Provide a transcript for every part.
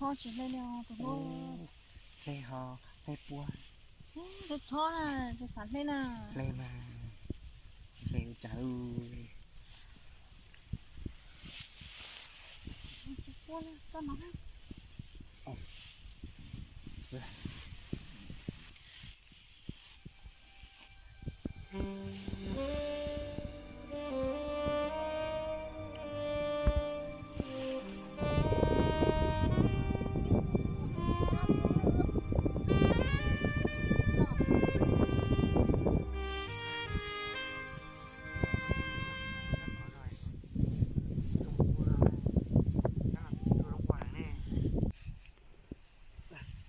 Tsis hle li tus hlub. Hle ho, hle puas? Hle txhob na, tsis xav hle na. Hle mas, hle ua cas.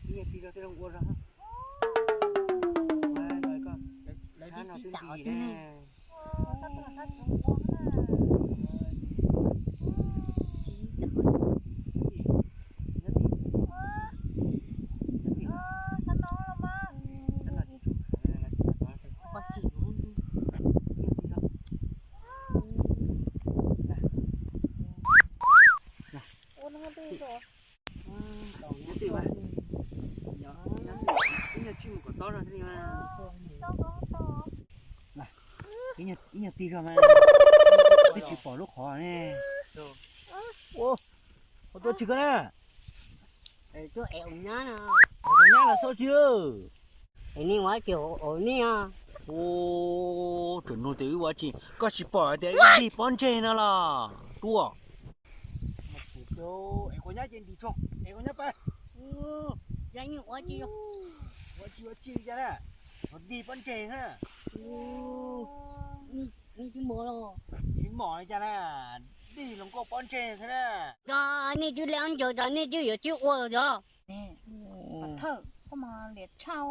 Ib nyuag tig zog tej zoo ua zog. Lawv tib tib tam tim ne. Ib nyuag tsij mus kom tob zog thiab li mas. Ib nyuag tig zog mas twb tsis pom lub qhov ne. Ua, ua tuaj tsis koj na. Tuaj ev ua nyab no. Ua nyab los xauj tsis lawm. Es nej ua tsis ua nej? Ua, tseem nug tias wb ua tsis, koj tsis pom tias ib dig pob ntseg no los tuaj. Es kuv nyab ces ntim tso, es kuv nyab pab. Yog nej ua tsis, ua tsis ua tsis li cas na, ua dig pob ntseg na. Nej twb mos los? Tsis mos li cas na, dig hluas nkauj pob ntseg xwb na. Yog nej twb le ob ncaug tas nej twb yuav tsib ua los yog? Thawj, koj mas liam tshaj.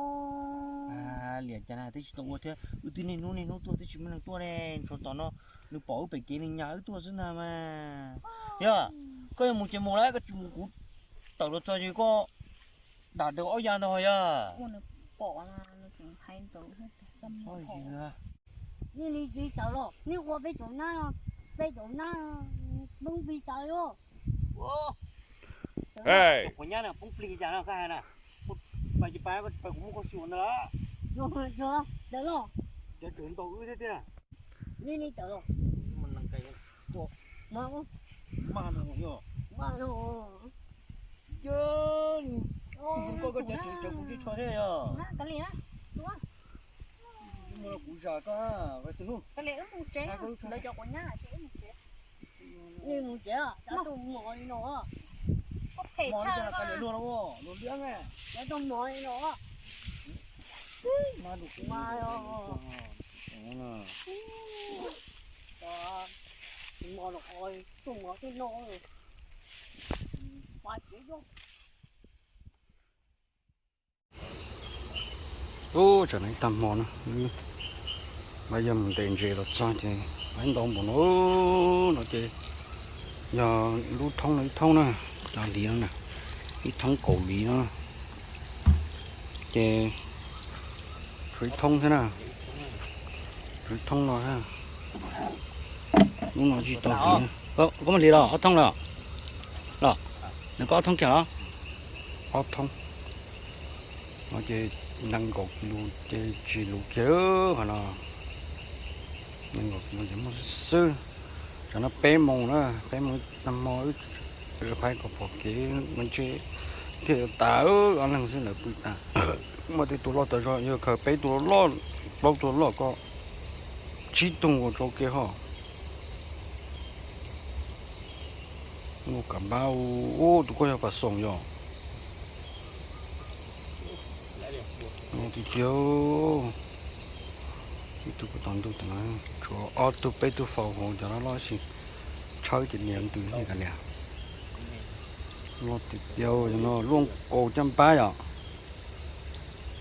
Liam cas na, twb tsis tau ua thiab, wb twb niaj hnub niaj hnub tuaj twb tsis muaj neeg tuaj ne, tshuav tom no nws pom wb pem kev nws nyas wb tuaj xwb ntag mas. Yog, koj yuav mus ces mus lawm, koj tsis mus kuv tawm los txog ces koj dam daws ob ya ntag yog. Nej li tsis tawm los, nej ua peb cov nab no, peb cov nab no poob plig tas li. Kuv nyab na poob plig cas no koj hais na, pais ces pais, pais kuv muab koj xyuas ntag las. Cov tswv ntaus wb thiab tiag. Nej li tawm los. Mas, mas, yog, koj, koj cov tswv cov kuv tsis tsho thiab yog. Kuv zam koj, tus hnub. Nej mus tsev, tus mos li no. Mos li cas los kav liam luag los, luag liab ne. Tus mos li no. Tus mos los, tus mos twb no. Ub, tsam no ib tag hmo no, mas yog mus ntes ntses los txog ces lawv ntau npaum no, no ces yog lub thoob no ib thoob na, cov hliv no na, ib thoob kaum hliv no, ces tshuav ib thoob thiab na, tshuav ib thoob no thiab. Lub no tsis tau hliv. Koj muaj hliv los ob thoob los? Los, nws koj ob thoob kiag los? Ob thoob. No ces nees nkaum kis lus ces tsis lus kiag qhov no. Nees nkaum kis lus ces muaj xwb xwb. Tsam no peb moos na, peb moos tag hmo wb pais kom pom kev no ntshe thiaj yuav tas, ob leeg xwb lawv pw tas. Muaj tej tus loj tas zog yog khaws peb tus loj, plaub tus loj ko, tsib tug ua rau kev ho. Ua kam npab, ub, tus koj yog pas xoom yog. Tiag tiag, ib tug puag tom ntug tam no, tshuav ob tug peb tug faus hauv cov loj loj sis tshawb ces nias ntws li kav liam. Loj tiag tiag, no luaj nkaus caj npab yom.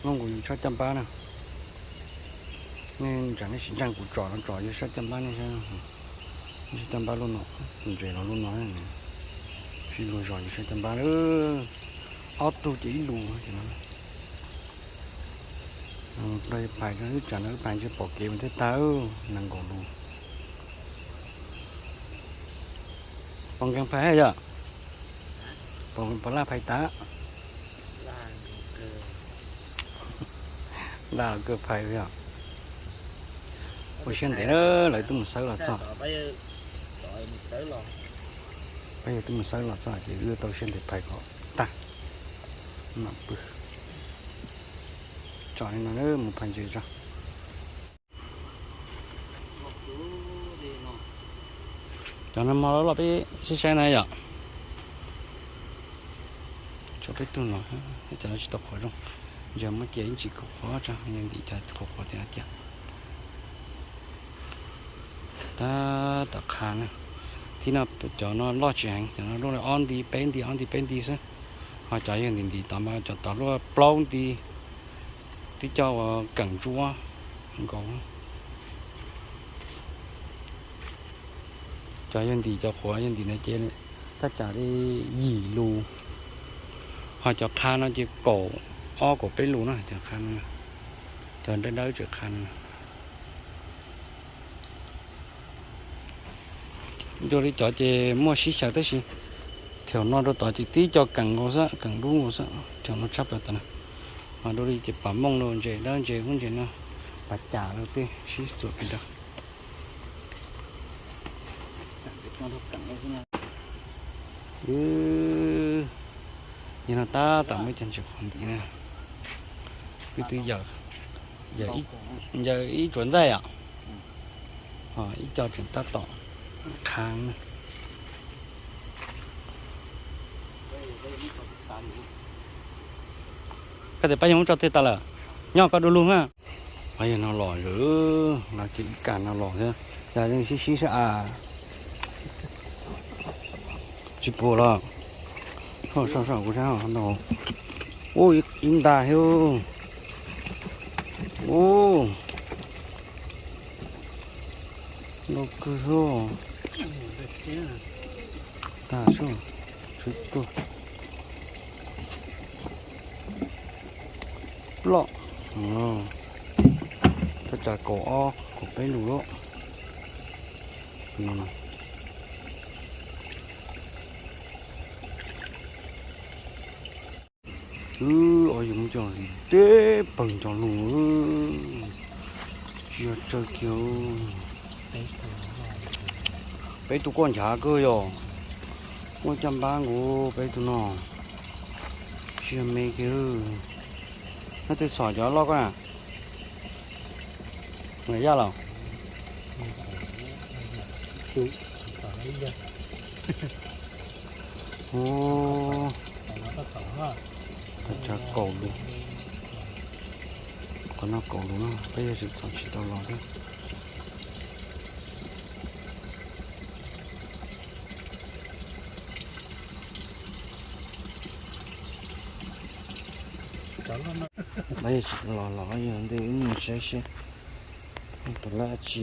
Luaj nkaus yus sab caj npab na. Nej tsam nej tsis ntseeg kuv tsom no, tsom yus sab caj npab nej saib. Sab caj npab lub no, ntses los lub no, sib luag zos yus sab caj npab lawm. Ob tug ces ib lus ces no. Pais phais, wb tsam no wb phais ntshe pom kev mus thiaj tag, nees nkaum lus. Pom nkees phais yom. Puas laj phais tas? Laj kawg phais li os. Ua siab ntev na, lawv twb mus xawb los txog. Peb yog twb mus xawb los txog ces wb tau siab ntev phais kom tag. Mam pw. Tso li no mus phais ntses tso. Cov no mo loj loj peb sib saib na yom. Tshuav peb tug no, cov no tsis tau qhuav zoo. Ntsia muab cia ib ntsis qhuav qhuav tso, yog ntim cov qhuav qhuav tiag tiag. Tab tom qha na. Thib no cov no loj tsis heev, cov no luaj li ob nti peb nti ob nti peb nti xwb. Ho cov yog ntim ntim tod mas cov tod luaj plaub nti, twb coj ua keem ntsuab nkaus. Cov yog ntim cov qhuav yog ntim na ces thaj tsam li yim lus, ho cov qha no ces kaum ob kaum peb lus na, cov qha no, cov dawb dawb tseem qha no. Dua li cov ces muaj sib xyaw tab sis thaum no rau tod ces tib co keem nkaus xwb, keem dub nkaus xwb, thaum no tshab plaws tod na. Ho dua li ces pom mooj los ntses dawb ntses ub ntses no, pas cas los tej sib txuam pes rau. Yog no tab tom muaj ib co ntses qhuav ntim na. Wb twb yawm ib tsuas ntxaij os. Ho ib co tseem tab tom qha. Koj tias pab yog muab tso twg tas lawm? Nyob koj du lug na. Pab yog no los zom, no ces ib kas no los thiab. Cas yeej sib sib sab as. Tsis pum los. Soj soj kuv sab no. Ub, ib nta thiab. Ub, ntau kawg xwb. Tag sub, tsw tuag. Ploj. Thaj tsam kaum ob kaum peb lus lawm. Wb ob yus muab coj ntxiv teb pawg nco lug, tsis yog tsawg kiag. Peb tug kuaj nchav kawg yog, muaj caj npab nkaus peb tug no, tsis yog me kiag. Nyob twg txhom cov loj koj na? Yaj los? Ub, tsam kaum lus, qhov no kaum lus no peb yog tsis txhom tsis tau los thiab. Peb yog tsis los los yog ntej wb mus saib seb puas lab tsi.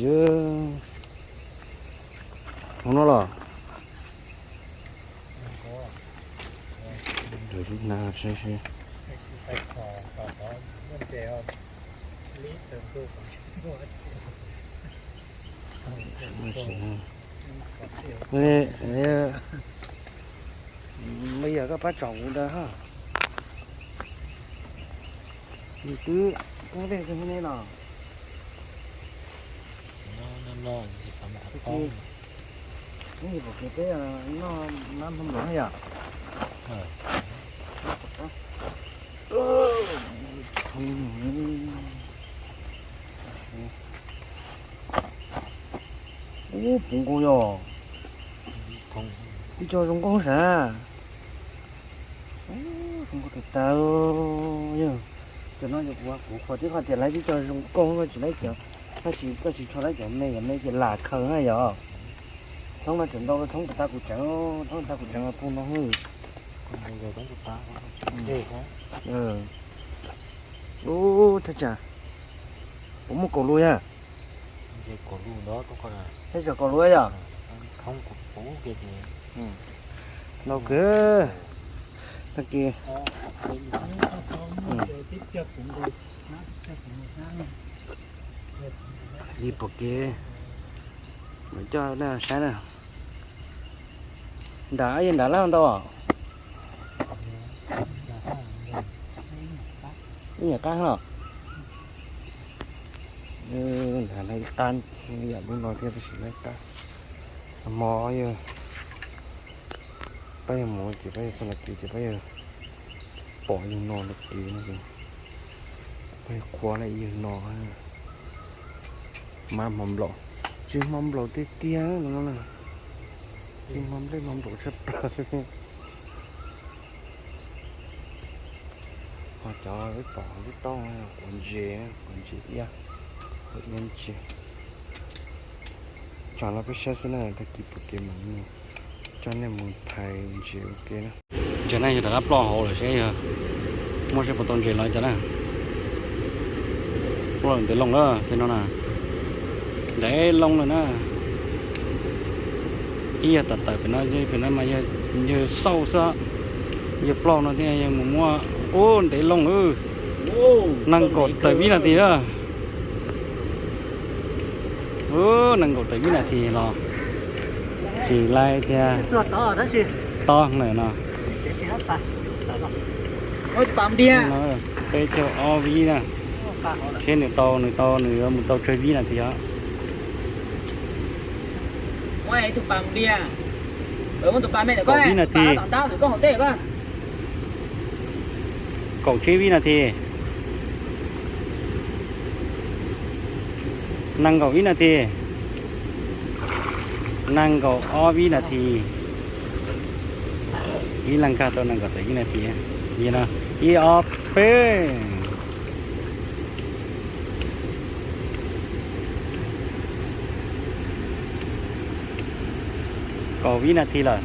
Hauv no los? Lwm lub hnav saib seb. Li, li, yog koj pab tsom kuv ntawd ha. Nws twb kub dej kawg li no. Ib yam pom kev peb noj mab nploog yom. Ub, puv nkaus yog. Ib co zoo nkauj sav. Zoo nkauj tas tas. Yog cov no yog kuv, kuv qhuas tib qho tias laib tib co zoo nkauj no tsis laib cov, koj tsis, koj tsis tshua laib cov me, cov me ces lam khaws na yog. Thoob no tseem ntau, thoob puas tas kuv tseev, thoob tas kuv tseev puag no. Ub, thaj tsam puas muaj kaum lus yog? Thaj tsam kaum lus yog? Ntau kawg. Tag kis li pom kev, mam coj nej saib na. Nram, yog nram lab ntau os. Ib yam qab no, ntag na, ib qab ib yam lub no thiab tab sis na, qab hmo yog pab yog mus ces pab yog txog no kev ces pab yog pom yug no no kev no ces pab yog qhuav lawm yug no. Mab hmo nplaum, tsis hmo nplaum tiag tiag no na, tsis hmo nplej hmo nplaum tshaj plaws. Ho cov peb pom lub toj quav ntses, quav ntses iab, quav iab ntses. Tso los peb saib xwb na, tag kis pom kev mas coj nej mus phais ntses ua ke na. Ntses na yog rov qab ploj hauv lawm seb yog muaj seb puas tau ntses los cas na. Ploj ntev loo lawm tej no na, ntev loo lawm na. Ib yog tawm tawm pem no, pem no mas yog xauj xwb, yog ploj no thiaj yog mus muab. Ub, ntev loo, nees nkaum tawm vib nas this na. Nees nkaum tawm vib nas this los tsis laib thiab. Tob lawm no. Peb caug ob vib na. Seb nws tau, nws tau, nws yuav mus tau tsawg vib nas this os. Kaum vib nas this. Kaum tsib vib nas this. Nees nkaum vib nas this. Nees nkaum ob vib nas this. Ib leeg kag tau nees nkaum tawm vib nas this. Ib ob peb. Kaum vib nas this lawm.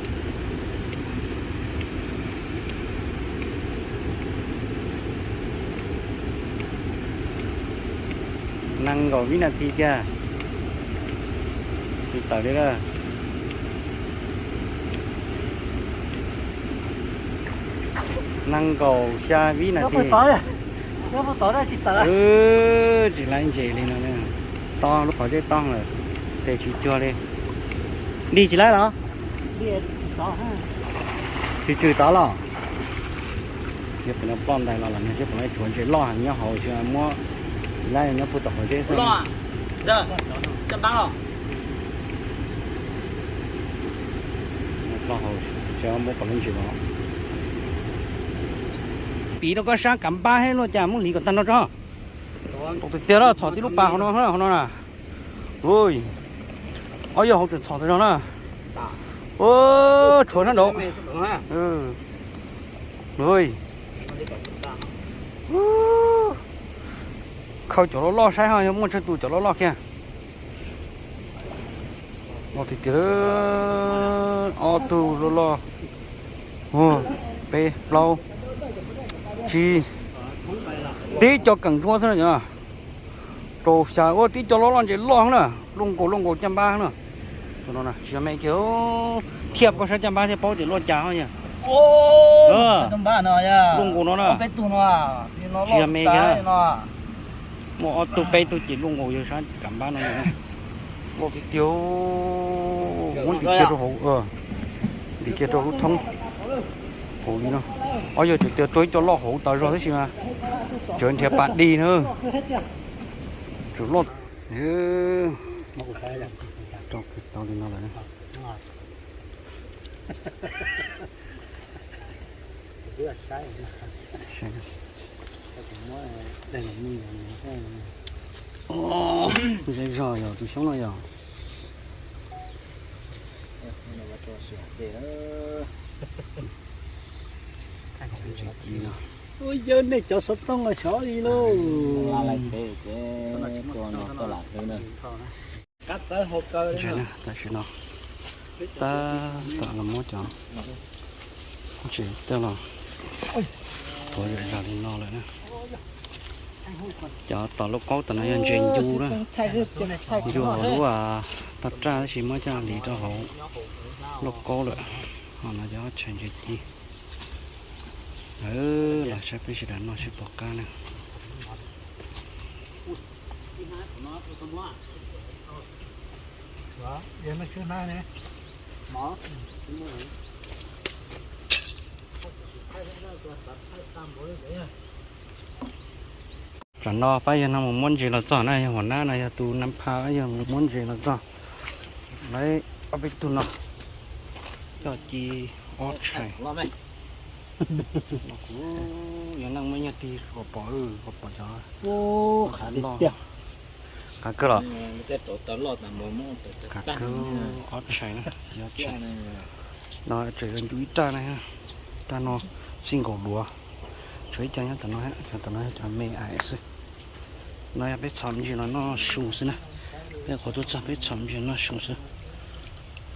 Nees nkaum vib nas this kiag. Tsis tawm li lawm. Nees nkaum xya vib nas this. Tsis laib ntses li no. Tob lub qhov zeb tob lawm, tes tsis cuag li. Dig tsis laib los? Tsis tsw tod los? Yog pem no ploj ntais los lawm no seb puas laib, tshuav ntses loj heev nyob hauv, muab tsis laib nyob puag tom qhov zeb xwb. Ploj hauv, muab pom lub ntses no. Piv rau koj sab kav npab thiab luaj cas muab hliv kom tag nrho tso. Tiag tiag los txhom tib lub pas hauv no, hauv no na. Ui, ob yog hauv tseem txhom tag zog na. Tshuav sab nraud. Khaws cov loj loj saib ho yog muaj tsawg tus cov loj loj kiag. Loj tiag tiag, ob tug loj loj. Peb plaub tsib, tib co keem ntsuab xwb na. Rau xya ua tib co loj loj ntses loj na, luaj nkaus luaj nkaus caj npab na. Tsis yog me kiag, thiaj koj saib caj npab thiaj paub tias luaj cas yog. Luaj nkaus no na. Tsis yog me kiag. Muaj ob tug peb tug ces luaj nkaus yog sab kav npab no. Loj tiag tiag. Muab ntim kiag rau hauv, ntim kiag rau lub thoob hauv li no. Ob yog tseem tias tua ib co loj hauv tas zog tab sis mas cov nrhiav pas dig na. Tseem loj. Rau tau li no lawm. Zej zog yog tus xyoob no yog. Ntses ci no. Ua yawg nej cov xov tooj los xyov li lauj. Tam sim no tab tom los muab cov ntses coj los tuav zom zaws li no lawm na. Cov tom lauj kaub tom no yog ntses ncu na, ncu hauv lub toj raj tab sis muab coj hliv rau hauv lauj kaub lawm. Ho no cov tshais ntses ci. Los saib peb sawv daws noj seb puas qab na. Tam no pab yawg no mus muab ntses los txog na, yog huam nab no yog tus nam pha yawg mus muab ntses los txog. Lawv ob peb tug no coj ci ob tshais. Kuv yog neej muaj nyiaj tig qhov pom, qhov pom cov qav kawg los. Qav kawg ob tshais na. No tseem yuav ncu ib raj na, raj no xij nkaus duav. Tshuav ib co nyob tom no, cov tom no yog cov me ais xwb. No yog peb txhom ntses los noj su xwb na. Peb qhuav tuaj txog peb txhom ntses noj su xwb.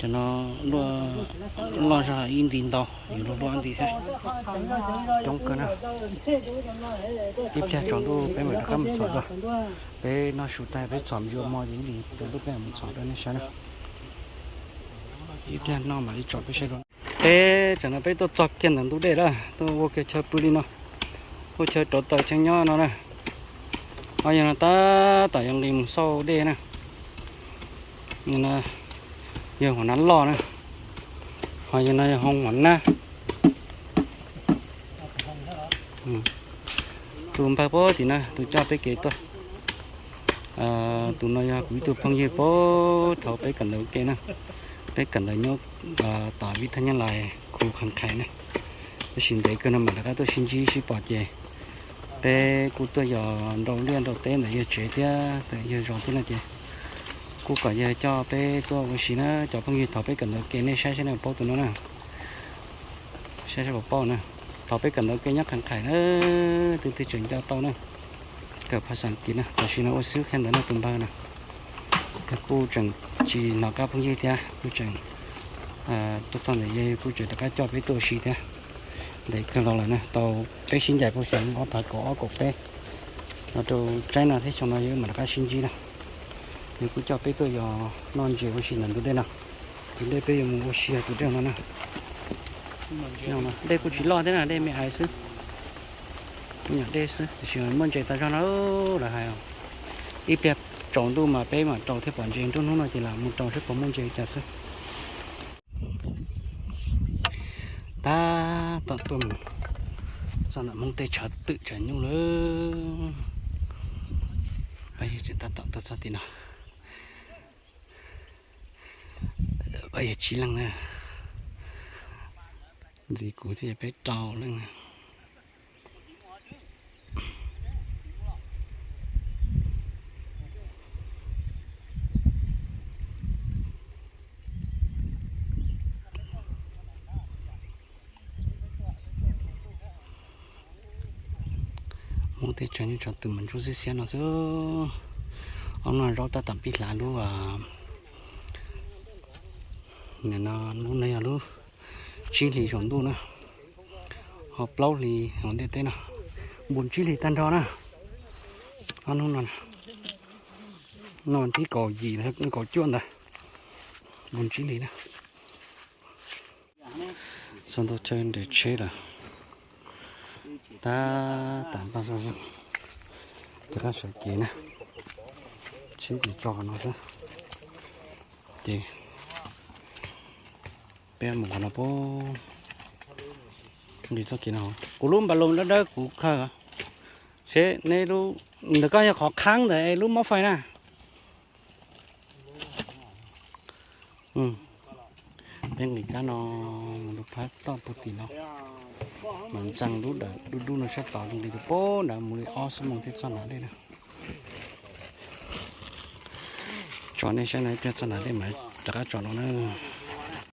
Cov no luaj, loj zog ib nti ntau, yuav luaj luaj ib nti thiab. Coob kawg na. Ib pliag tsaus ntuj peb mam rov qab mus txhom dua. Peb noj su tag peb txhom ntses ua mo ces ib ntsis tsaus ntuj peb mam mus txhom rau nej saib na. Ib pliag no mam li tsom peb saib dua. Peb tsam no peb tuaj txog kiag ntawm ntug dej lawm, tuaj ua kiag chaw pw li no, ua chaw rauv taws chaw nyob no na. Ho yog no tab tom yuav nqis mus xauj dej na. Yog huam nab loj na, ho yog no yog hoo huam nab. Tus npawg puag tim no tus coj peb kev tuaj. Tus no yog kuv ib tug phooj ywg puag thaum peb kawm ntawv ua ke na, peb kawm ntawv nyob tom vib thaj nyab lais khu qhas qhais na. Tab sis ntev kawg no mam rov qab tuaj sib ntsib sib pom ces peb kuj tuaj yos nrau liaj nrau teb ntawm yawg tsev thiab ntawm yawg zos thiab no ces kuj kom yawg coj peb tuaj ua si na. Cov phooj ywg thaum peb kawm ntawv ua ke nej saib saib nej paub tus no na. Saib saib puas paub na. Thaum peb kawm ntawv ua ke nyob qhas qhais na, twb twb tseem nco tau na. Kawm phas xas kis na, tam sim no ua xib hwb qhia ntawv no tus npawg na. Kuj tseem tsis hnov qab phooj ywg thiab, kuj tseem tuaj txog ntawm yawg kuj tseem rov qab coj peb tuaj ua si thiab. Ntev kawg los lawm na, tau peb sib ncaim puag xyoo ob phav kaum ob kaum peb los rau tsaib no thiab xyoo no yawg mam rov qab sib ntsib na. Yawg kuj coj peb tuaj yos noj ntses ua si ntawm ntug dej no. Tus dej peb yuav mus ua si yog tus dej no na. Dej kuj tsis loj thiab na, dej me ais xwb. Nyuam dej xwb tiam sis muaj ntses tag zog na lawv hais. Ib pliag tsaus ntuj mas peb mam rau thiab pom ntses nruab hnub no ces lam mus rau saib puas muaj ntses cas xwb. Tab tom tuaj mus txog ntawm Hmoob teb tshav twm tshav nyuj lawm. Pab yawg tseem tab tom tuaj txog tim no. Pab yawg tsib leej na, ntxiv kuv thiab peb rau leej. Hmoob teb tshav nyuj tshav twm mas ntsuab xiab xiab no xwb. Ob no zaub tab tom pib hlav lub, no lub no yog lub tsib hlis saum ntuj na, ho plaub hlis hauv ntiaj teb no, npuas tsib hlis tag nrho na. Ob hnub no, no thib kaum yim kaum cuaj ntawd, npuas tsib hlis na. Txog ntua chaw nres tsheb lawm. Tab tom npaj rov qab sawv kev na. Tsheb ces tso qhov no xwb. Ces peb mus qhov no puag nqis txoj kev no. Kuv lub npas loos dawb dawb kuv khaws seb neb lub, ntawm koj yog qhov qhaab ntawm lub mob fais na. Peb nqis kab no mus rau phab toj puag tim no, mas ntxees lub dawm dub dub no sab tod nqis rau puag nrad mus li ob xuab moos thiaj txog nram dej na. Tso nej saib no ib pliag txog nram dej mas rov qab tso no na.